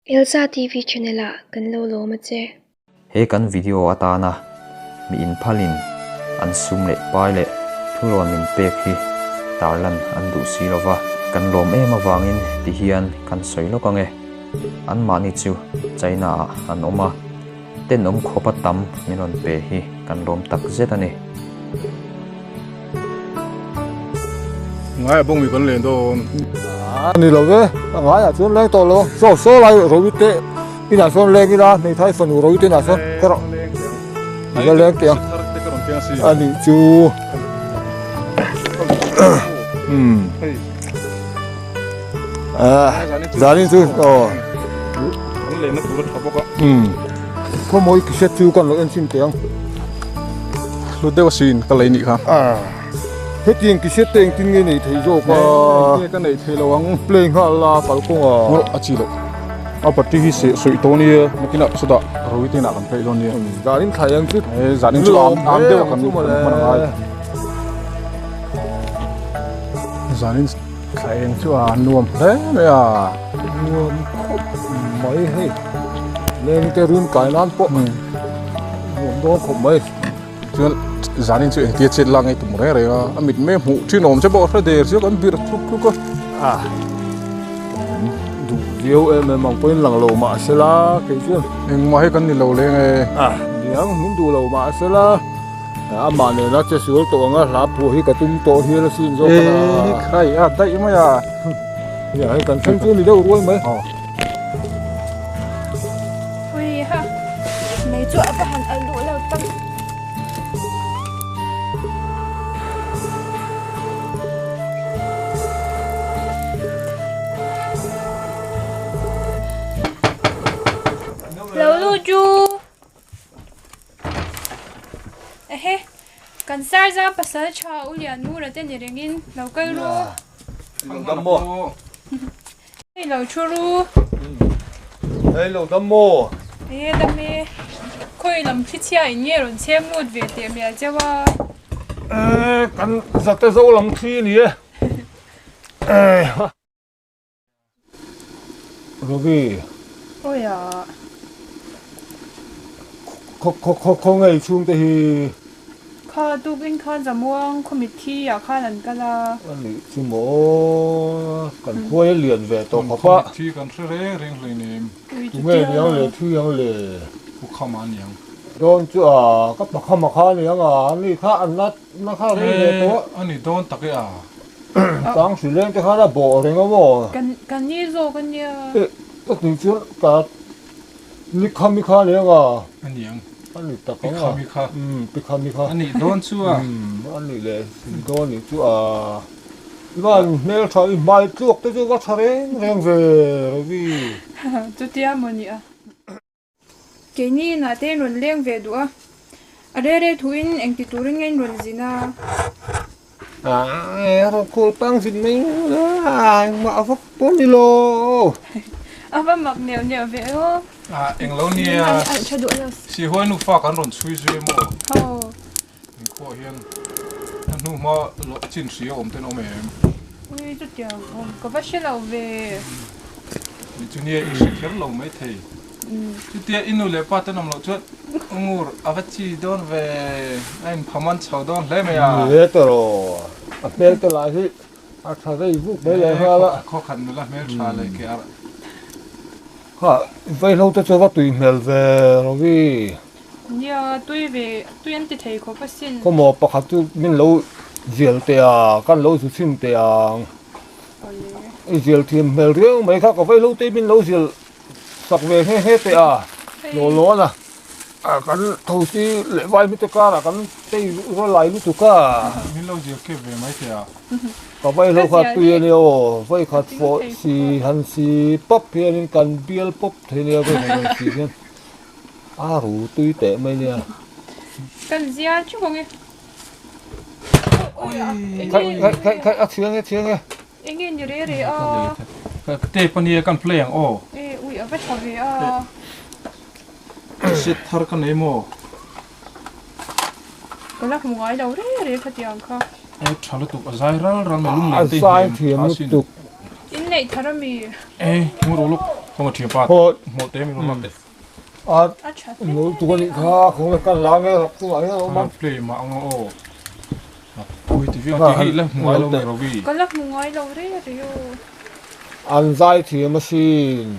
Elsa TV channel ah kan lo lawm a che. He kan video atana mi inphalin an sum leh pai leh thurawn min pek hi tarlan an duh si lova, kan lawm em avangin ti hian kan sawi lawk ang e. Anmahni chu China ah an awm a, tenawm khawpa tam min rawn pe hi kan lawm tak zet a ni. Ngai a bawng mi kan len dawn. A ni lo ve, a ngai ah chuan leng tawh lo. Saw saw lai Rowi te inah sawn leng ila, hmeithai fanu Rowi te inah sawn ka rawh. I la leng teh ang. A nih chu. Umm. Ah, zanin chu aw. Kan lenna tur a tha bawk a. Umm. Khawmawi kishet chu kan lo en chhin teh ang. Hlut deuh asin ka lei nih kha. Ah. Hetiang kishet te engtin nge nei thei zawk a? Engtin nge ka nei thei lo ang. Play nghal la kalkawng a. Ngawrh a chi loh. A party hi seh sawi tawh nia nakinah chutah Rowi te inah kan play dawn nia. Zanin thlai ang chu. Eh zanin chu am am deuh a kan hman a ngai. Zanin Thla eng chu a nuam hle mai a. Nuam khawp mai hei. Leng te run kai nan pawh nuam dawn khawp mai. Chuan zanin chu engtia chet lak ngei tum reng reng a, a mit mai hmuh thin awm che pawh a hre der chu kan bir tluk tluk a. A duh viau em em ang pawhin lang lo mah sela kei chuan. Engmah hi kan ni lo leng e. A niang min duh lo mah sela. Amah nena che sual tawh anga hla phuah hi ka tum tawh hial asin zawk a. Ee khai a daih mai a. Nia hei kan thleng chu ni deuh rual mai. Ui ha mei chu a va han alh duh lo tak. Lo lut chu. Ehe, kan Sarza pasal tha U Lianmura te ni rengin lo kal ru. Hei lo dam maw? Hei lo thu ru. Hei lo dam maw? Ehe dam e. Khawi lam thli chhia in nge rawn chhem lut ve teh mial cheu a. Ee kan zate zo lam thli a ni e. Ee. Robi. Awi a. Khaw khaw khaw khaw ngei chhung te hi. Kha tukin khan Zamuang khaw mitthi ah khan an kal a. A nih chu maw kan khuai a lian ve tawh khawp a. Khaw mitthi kan hre reng reng hleinem. Tu nge niang le thui ang le. Pu Khama aniang. Dawn chu a ka pa Khama kha aniang a ani kha an la na kha rei ve tawh. A ni dawn tak e a. Tang hri leng te khan a bawh reng a maw? Kan kan ni zawk a nia. Eh ka tih chuan ka ni kha mi kha aniang a. A niang. A ni tak ang a. Pi kha mi kha. Umm pi kha mi kha. A nih dawn chu a. Umm a nih leh dawn nih chu a. Ivan hmel tha i hmai tluak te chu va tha reng reng ve Ravi. Chutia maw ni a. Keini inah te in rawn leng ve duh a, a re re thuin engti turin nge in rawn zin a? Aaa rawn khawl tang zin mai a, engmah a vak pawh ni lo. A va mak neuh neuh ve aw. Aaa englo nia, Sihuai nufa kan rawn chhui zui emaw? Aw. Inkhawh hian a hnu hma loh chin hria awm ten awm em? Ui chutiang awm ka va hre lo ve. Ni chu nia i hre kher lo mai thei. Chutia i nu leh pa ten awm loh chuan ngur a va chi dawn ve a inpha man chho dawn hle mai a. Ni e tawh a hmel te lah hi a tha vei vuk mai leh nghal a. Khaw khat nula hmel tha leh ke arh. Kha vaihlo te chu a va tui hmel ve Rovi. Nia, tui ve, tui an ti thei khawp asin. Khawmaw pakhat chu min lo zial teh a, kan lo zu chhin teh ang. I zial thiam hmel riau mai kha ka vaihlo te min lo zial sak ve nghe nghe teh a, law law a na. Kan tho si leh vai hmite karah kan tei rual lai lutuk a. Min lo zial kep ve mai teh a. Ka vaihlo kha tui a nia aw, vawikhat fawh si han si pawp hianin kan bial pawp thei nia vawikhat han si hian. A ru tui teh mai nia. Kan zial chu kawng e. Khai khai khai khai a chhiang e chhiang e. Enge ni re re a. Tape ania kan play ang aw. E ui a va tha ve a. Set thar ka nei maw. Ka la hmu ngai lo re re khatiang kha. E tha lutuk a zai ral ral mai lung len te A zai thiam lutuk. In neih thar ami. E ngur uluk. Khawngaih thianpa hmawlh te min rawn lak teh. A nul tuk a nih kha khawngaih kan la nge rak chungah hian a awm a. Play mah ang aw. Pui ti viau ang tih hi la hmu ngai lo mai Rovi. Ka la hmu ngai lo rei rei aw. An zai thiam asin.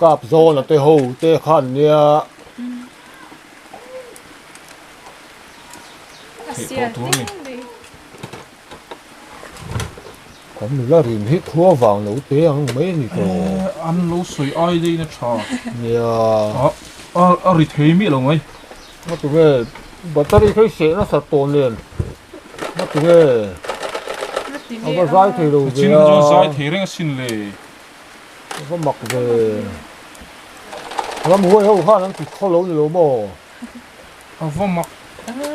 Kap zawn a te ho te khan nia. A sial hle mai. Kan nula rim hi khua vang lo te ang mai a ni tawh. An lo sawi ai deuhin a tha. Nia. A ri thei miah lo mai. Nga tunge battery kha i seh nasat tawh nen. Nga tunge a va zai thei lo ve a. Chin kha chuan zai thei reng asin le. A va mak ve. Ramhuai ho khan an ti khaw lo ni lo maw? A va mak e.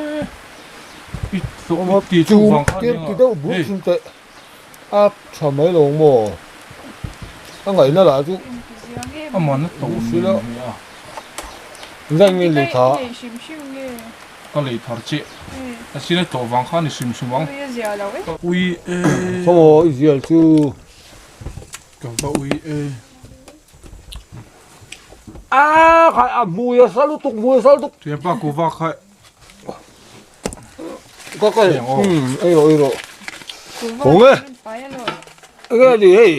I hlawh i ti chu vang khan nia. Ti deuh bur thin teh. A tha mai lo maw? A ngaihna lah chu. A man a to silo. Zai nge lei tha. Ka lei thar che. A sin a to vang khan i hrim hrim ang. Ui e. Khaw i zial chu. Ka va ui e. A khai a hmui a sal lutuk hmui a sal lutuk. Thianpa kuva khai. Ka ka ei rawh ei rawh. Kawng e. Enge ni hei.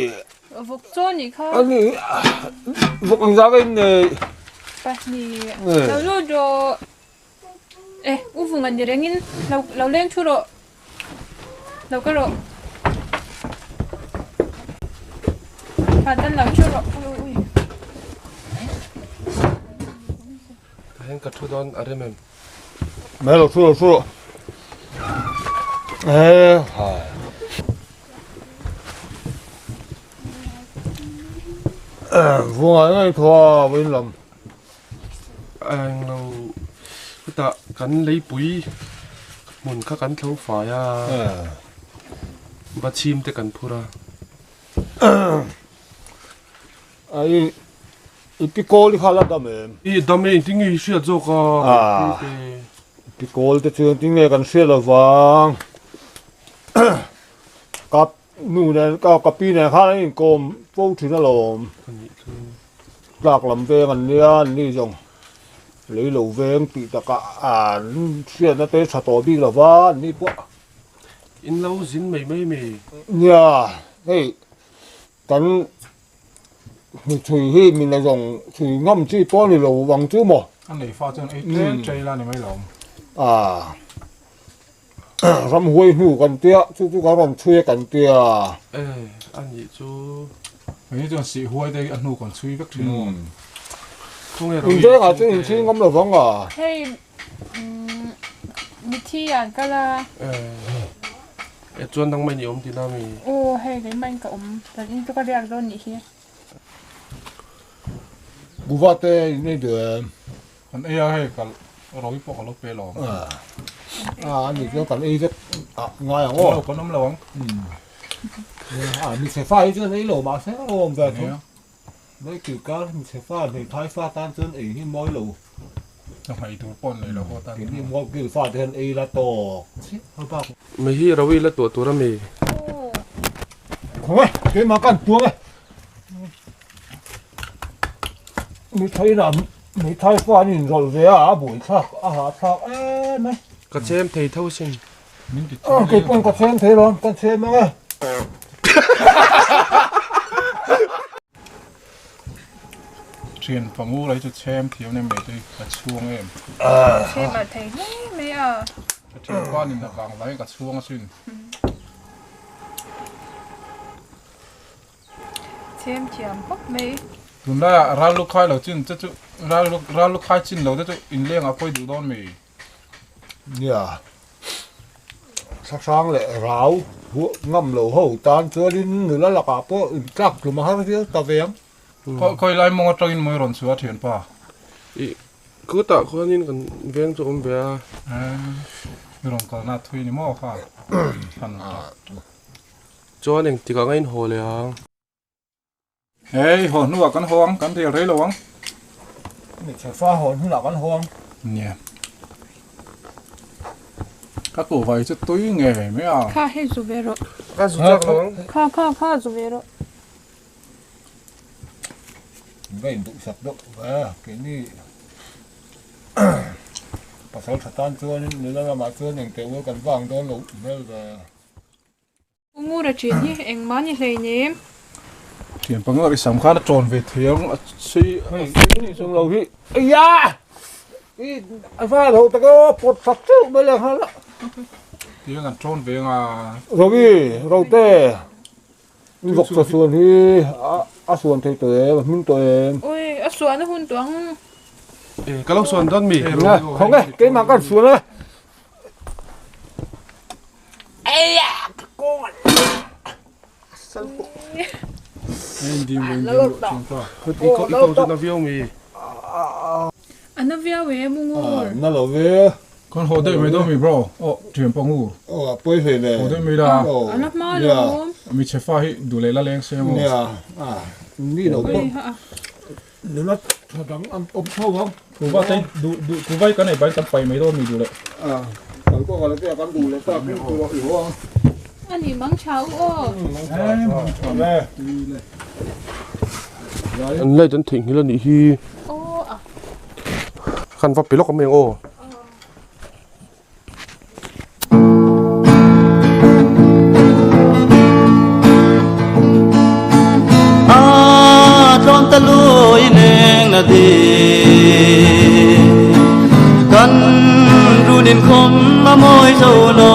Vawk chaw nih kha. Ani vawk ang zak in nei. Pahnih. Lo lut rawh. E u vung an ni rengin lo lo leng thu rawh. Lo ka rawh. Kha tan lo thu rawh. Ui ui. Tah hian ka thu dawn a rem em? Mai lo thu rawh thu rawh. E hai. Vunga ngai thua vawiin lam. Englo hetah kan leipui hmun kha kan tho fai a bachhim te kan phur a. A i i pi kawl i kha la dam em? I dam e engtin nge i hriat zawk a pi kawl te chu engtin nge kan hriat lovang ka nu nen ka ka pi nen khan an inkawm fo thin alawm. Tlak lam veng an nia an ni zawng lei lo veng tih takah an hriatna te tha tawh bik lo va an ni pawh. In lo zin mai mai mai. Nia hei kan hnuchhui hi min la zawng chhui ngam chi pawh a ni lo vang chu maw. A nei fa chuan ei tlem tlei la ni mai lo. Aa ramhuai hnu kan tia chu chu kan rawn chhui a kan tia. E a nih chu. Hei chuan sih huai te a hnu kan chhui vek thin aw. In vengah chuan in chhui ngam lo vang a. Hei mithi an kal a. E chuan nangmah in i awm tihna mi? Aw hei keimah in ka awm. Kan in chu ka riak dawn nih hi. Guva te in ei duh em? Kan ei a hei ka rawi pawh ka lo pe lo ang. A ani chuan kan ei vek a ngai ang aw. Kan awm lo ang. A mi chhe fa hi chuan ei lo mahse a awm ve thung. Mai kil kar mi chhe fa hmeithai fa tan chuan ei hi mawi lo. Ka hmai tur pawh an nei lo haw tan. Keini mual kil fa te hian ei la tawk chiah a bak. Mai hi rawi la tuah tur a mi. Khawngaih keimah ka an tuang e. Mithai inah mithai fa an inrawlh ve a, a buaithlak a hahthlak em mai. Ka chem thei tho sin. Min ti thei. Kei pawn ka chem thei lo, ka chem ang e. Thian pangu lai chu chem thiam nem mai te ka chhuang em. Chem a thei hle mai a. Ka thianpa nin a vang vangin ka chhuang asin. Chhem thiam khawp mai. Tunlaiah ral lu khai lo chin che chu ral lu ral lu khai chin lo te chu inleng ah pawi duh dawn mi? Nia, thlahrang leh rau huah ngam lo ho tan chuanin nula lakah pawh intlak tlum a har viau ta ve ang. Khawi khawi lai mawng atangin mawi rawn chhuah a thianpa? Ih, khutah khuanin kan veng chu awm ve a. I rawn kalna thui ni maw kha? Thlan tak. Chuan engtik ah ngain haw leh ang? Hei, haw hnuah kan haw ang, kan rel rei lo ang. Hmeichhe fa haw hnunah kan haw ang. Nia. Ka kuhvai chu tui ngei mai a. Kha hei zu ve rawh. Ka zu chak lo ang. Kha kha kha zu ve rawh. Va induhsak deuh ve keini pasal tha tan chuanin nula lamah chuan engteh ual kan vang dawn loh hmel ve. U Ngura ṭhin hi engmah ni hleinem. Thian panga i sam khan a ṭawn ve thei ang a sei hei ni chung lo hi eia i a va lo tak aw pawt sak teuh mai leh nghal a. Tiang an ṭawn ve anga. Rovi Rote i vawk chaw suan hi a suan thei tawh em a hming tawh em. Ui a suan a hun tawh ang. E ka lo suan dawn mi. Khawng e keimah kan suan e. A na viau e mu ngur. Na lo ve. Kan haw daih mai dawn mi bro. Aw thian pa ngur. Aw a pawi hle le. Haw daih mai la. A la hma lo. Mi chhe fa hi duh leh la leng se maw. Nia a ni lo pawh. Nula tha dang an awm tho ang. Kuva te duh duh kuva hi kan ei bai kan pai mai dawn mi duh leh. A kal pawh kal te kan duh leh tak in tur i haw ang. A ni mang tha u aw. Mang tha mang tha le. An light an theihnghilh a nih hi. Aw a. Khan va pe lawk awm eng aw. A tlawn ta lui leng na di kan runin khom a mawi zo lo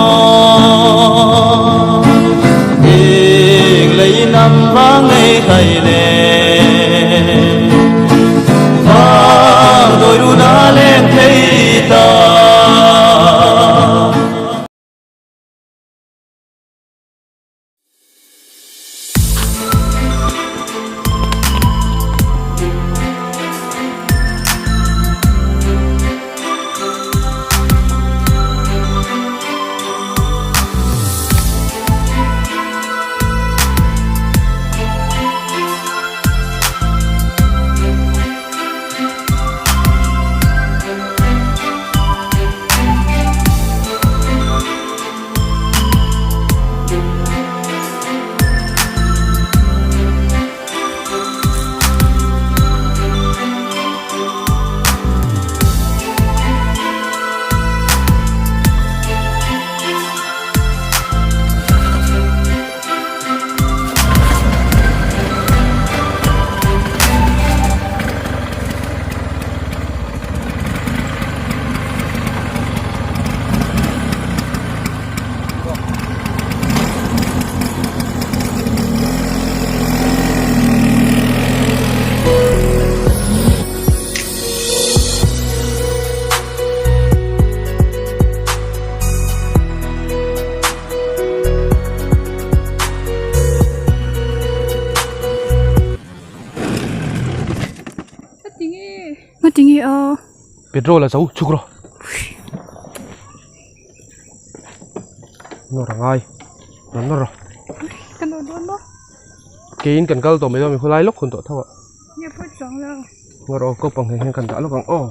ing lei nam vang nei thai le vang doi run a leng thei ta. Ngatinge a? Petrol a zo chhuk rawh. Nawr a ngai. Rawn nawr rawh. Ka nawr dawn maw? Keiin kan kal tawh mai dawn mi khawlai lawk hun tawh tho ah. Nge pawi chuang lo. Nawr aw ko pang hian kan dah lawk ang aw.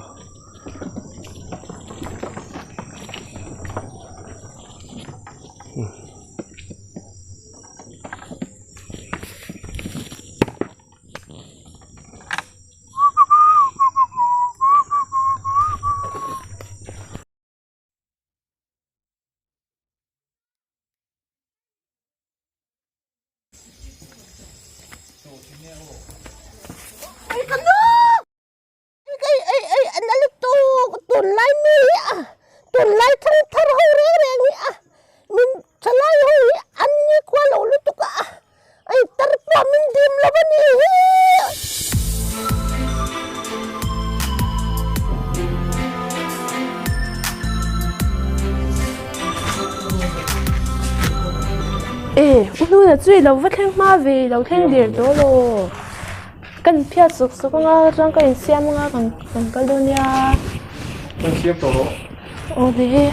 Tunlai mi hi a tunlai thangthar ho reng reng hi a min thalai ho hi an ni khua lo lutuk a ei tar pawh min dim lo a ni hi. E u hnuna chu i lo va thleng hma ve i lo thleng der dawn aw kan phiat sawk sawk anga chuan ka insiam anga kan kan kal dawn nia Ka insiam tawh rawh. Aw le.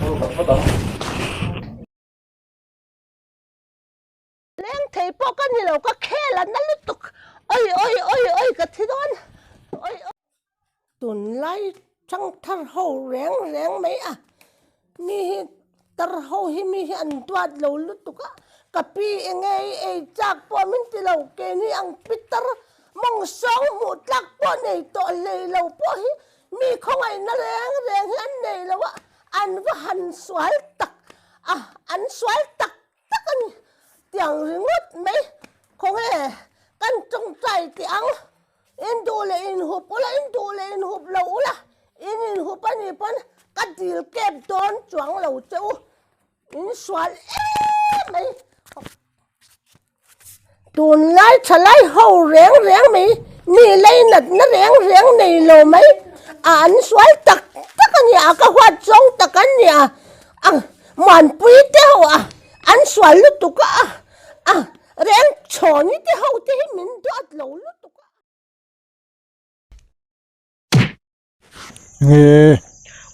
Aw kan vat ang. Leng thei pawh ka ni lo ka khel a na lutuk oi oi oi oi ka thi dawn oi oi. Tunlai thangthar ho reng reng mai a mi hi tar ho hi mi hi an duat lo lutuk a ka pi enge i ei chak pawh min ti lo keini ang pi tar. Mawng sawng hmuh tlak pawh nei tawh hlei lo pawh hi mi khawngaihna reng reng hi an nei lo a, an va han sual tak a, an sual tak tak a ni. Tiang ringawt mai khawnge kan tawngtai teh ang. In duh leh in hup ula, in duh leh in hup lo ula, in inhup a nih pawn ka dil kep dawn chuang lo che u. In sual em mai. Tunlai thalai ho reng reng mai, mi leinatna reng reng nei lo mai a an sual tak tak a ni a, ka huat zawng tak an ni a, a muanpui te ho a an sual lutuk a, a reng chhawni te ho te hi min duat lo lutuk a. Nge.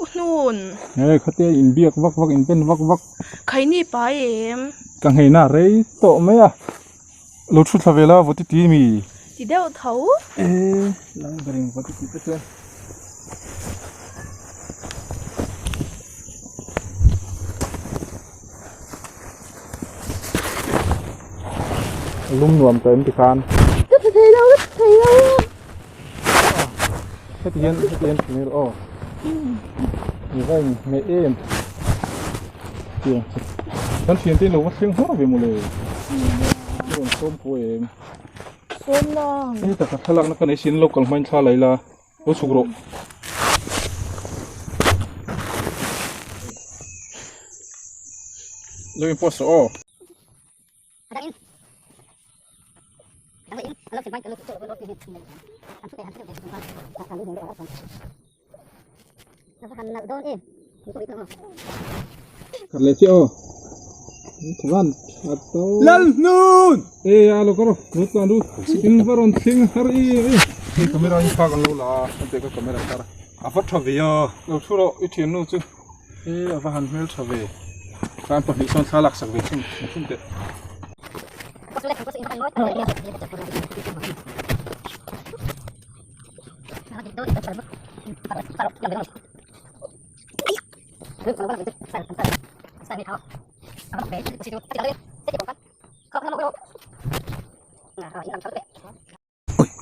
U hnun. Nge khate in biak vak vak in pen vak vak. Khaini pai em. Ka ngheina rei tawh mai a. Lo thu thla vel a vawti ti mi. Ti deuh tho. E lang bering vawti ti te chuan. Lum nuam tawh em ti khan. Ka thei lo ka thei lo. Heti hian heti hian thing ilo aw ni va in hmeh em tiang chu kan thian te lo va thleng hma ve mawle i rawn sawm pawh em sawm nang hei taka thlalakna ka nei sin lo kal hmain thla la ila lo chhuk rawh lo in post rawh aw. Khat leh chiah aw. Van that to. Lalhnun! E a lo kar lo tlan ru. In va rawn thleng har e e. Hei camera in phak an lo la a, heti ka camera tar a. A va tha ve a. Lo thu rawh i thiannu chu. E a va han hmel tha ve. Khan pahnih sawn thla laksak ve thung thung teh.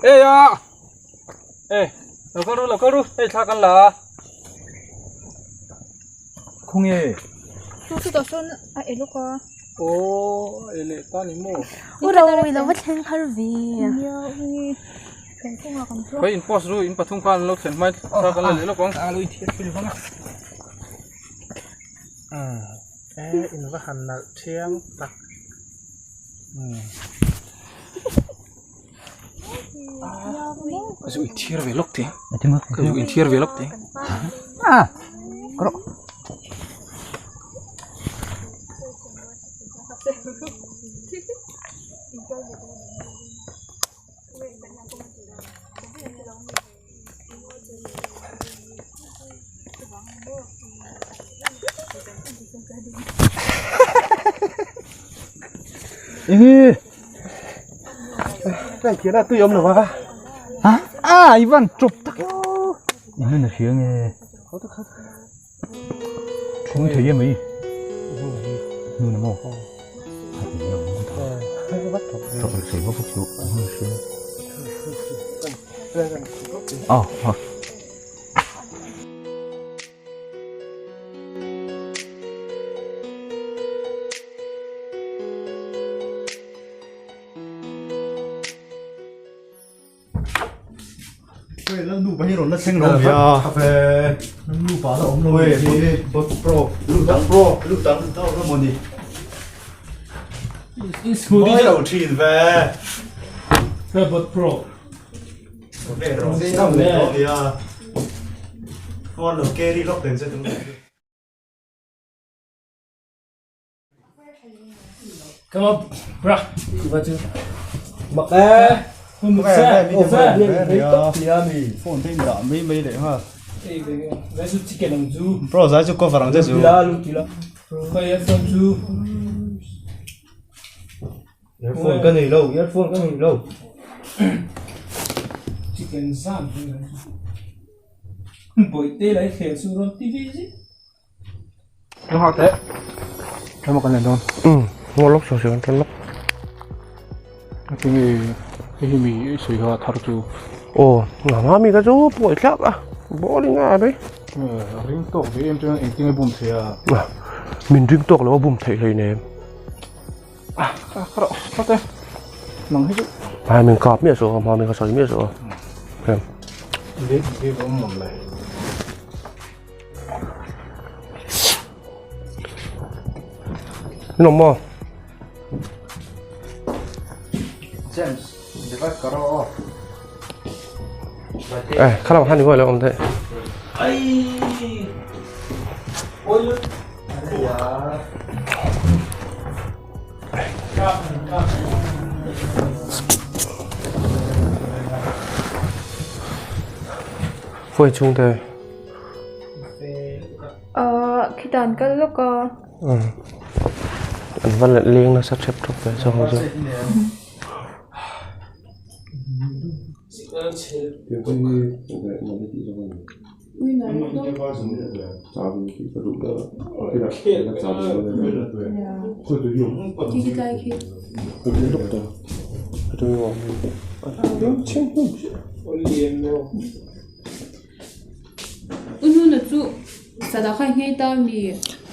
Ê a ê lo kal ru lo kal ru hei thla kan la a khawnge chu chutah sawn a e lawk a aw a e leh ta ni maw u ro i lo va thleng har ve khawi in post ru in pathum khan an lo thlen hmai thla kan la leh lawk ang a lo inthiar thil vang a e in va han nalh thiang tak Ka zu inthiar ve lawk teh ka zu inthiar ve lawk teh Enge Kai kira tui awm lo va Ha a i van chawp tak Enge na hria nge Thung thei em mai Nu na maw Chawp leh sei bawk chu nu na hria Aw ha. Come on, bra. Mak e. Phone te in dah mai mai leh nghal. Bro zai chu cover ang che chu. Earphone ka nei lo, earphone ka nei lo. Chicken zan Bawihte lai thleng chu rawn ti ve zet. Ka hak teh. Tlema kan len dawn. Umm, ngaw lawk saw saw kan lawk. Ka ti nge. Hei hi mi i sawi kha thar chu. Aw a hma mi kha chu pawi thlak a bawling a mai. A ring tawk ve em chuan engtin nge bum theih a? Min ring tawk lo a bum theih hleinem. A ka ka rawh phawt e nang hi chu. Hmai min kap miah suh a hma min ka sawi miah suh a. Hem. Leh leh awm mawm le. Ni awm maw? James, divide karo aw. Eh, khalam han ni maw lo awm theih. Ai. Oi. Phone chhung te. Ahh khitah an kal lawk a. An va leng nasa thep thawp ve zawng zawng.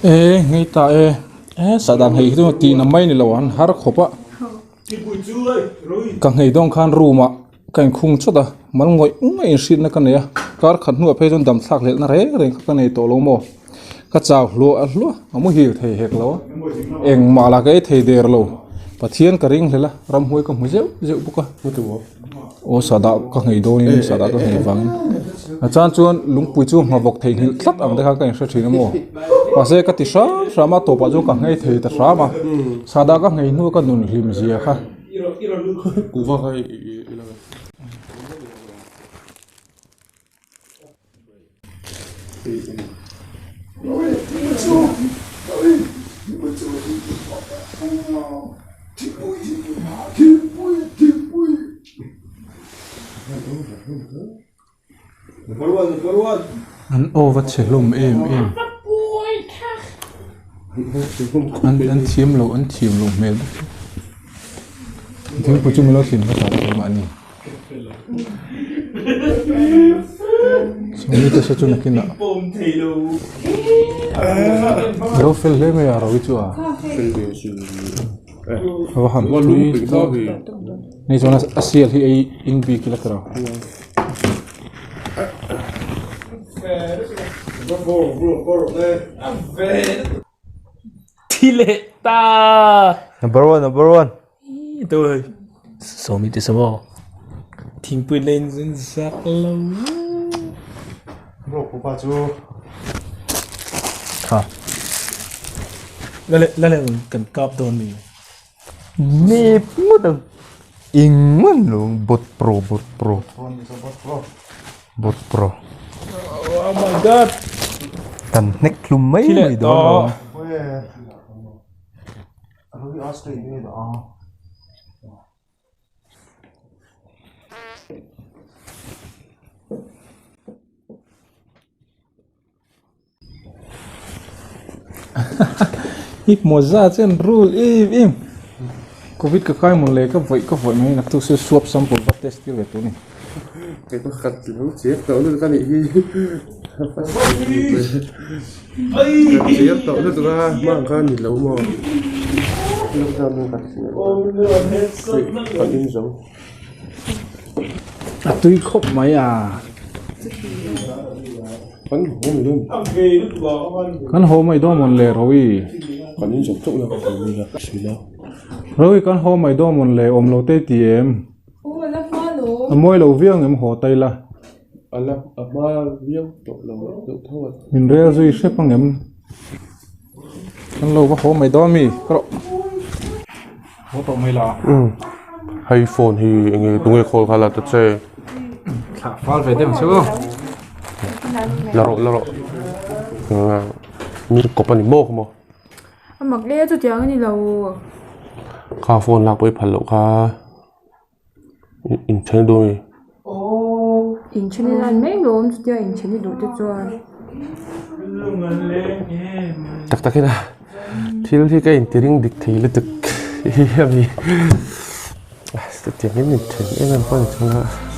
E ngei ta e e sahdah nghei hi chu tih na mai ni lo an har khawp a ka nghei dawn khan room ah ka inkhung chawt a mal ngawih ngawih in hriatna ka nei a kar khat hnuah phei chuan dam thlak hlelh na reng reng kha ka nei tawh lo maw ka chau hluah a hluah a muhil thei hek lo a engmah lah ka ei thei der lo pathian ka ring hlel a ramhuai ka hmu zeuh zeuh bawk a aw sahdah ka nghei dawnin sahdah ka nghei vangin a chan chuan lungpui chu nghawk theihnghilh tlat ang te khan ka inhre thin a maw mahse ka ti hram hram a tawpah chuan ka nghei thei ta hram a sahdah ka nghei hnu a ka nun hlim zia kha. An aw va chhe hlawm em em an thiam loh an thiam loh hmel bawk si thingpui chu min lo thlim hmasa ta keimahni sawmi te saw chu nakinah a lo fel hle mai a ro hi chu a a va han tui tak hei chuan a sial hi ei in bik ila ka ro. Thi leh ta. Number one, number one. Tôi Sawmi te sawm Thingpui lên zin zak lo. Bro, pupa chu. Ha. Lale lale kan kap dawn mi. Nep ngawt ang. Eng man lo bot pro bot pro. Bot pro. Oh my god. Kan hnek hlum mai mai dawn lo. I mawza chu an rul em em covid ka kai mawn le ka vawih ka vawih mai naktuk chu swab sample va test tir ve tur a ni. Kei pakhat lo chep tawh lutuk a nih hi ka chep tawh lutuk a hmang kha ni lo maw kan in zo. A tui khawp mai a. Kan haw mai dawn. Kan haw mai dawn mawn le Rowi. Kan in zawk chauh la ka haw mai la si la. Rowi kan haw mai dawn mawn le awm lo te ti em? A mawi lo viau ang em haw ta ila. A la a hma viau tawh lo deuh tho a. Min rel zui hrep ang em? Kan lo va haw mai dawn mi ka rawh. Haw tawh mai la. Umm hei phone hi enge tunge call kha la ta che. Thlah fal ve deuh chu. La rawh la rawh. Mi kawp a ni maw kha maw. A mak le chutiang a ni lo. Kha phone lak pawh i phal loh kha. Inthen dawn e. Inthen in an mai lawm chutia inthen i duh te chuan. Tak tak ila thil hi ka inti ring dik thei lutuk hi a mi. Chutiang in inthen em em pawh a ni chuang a.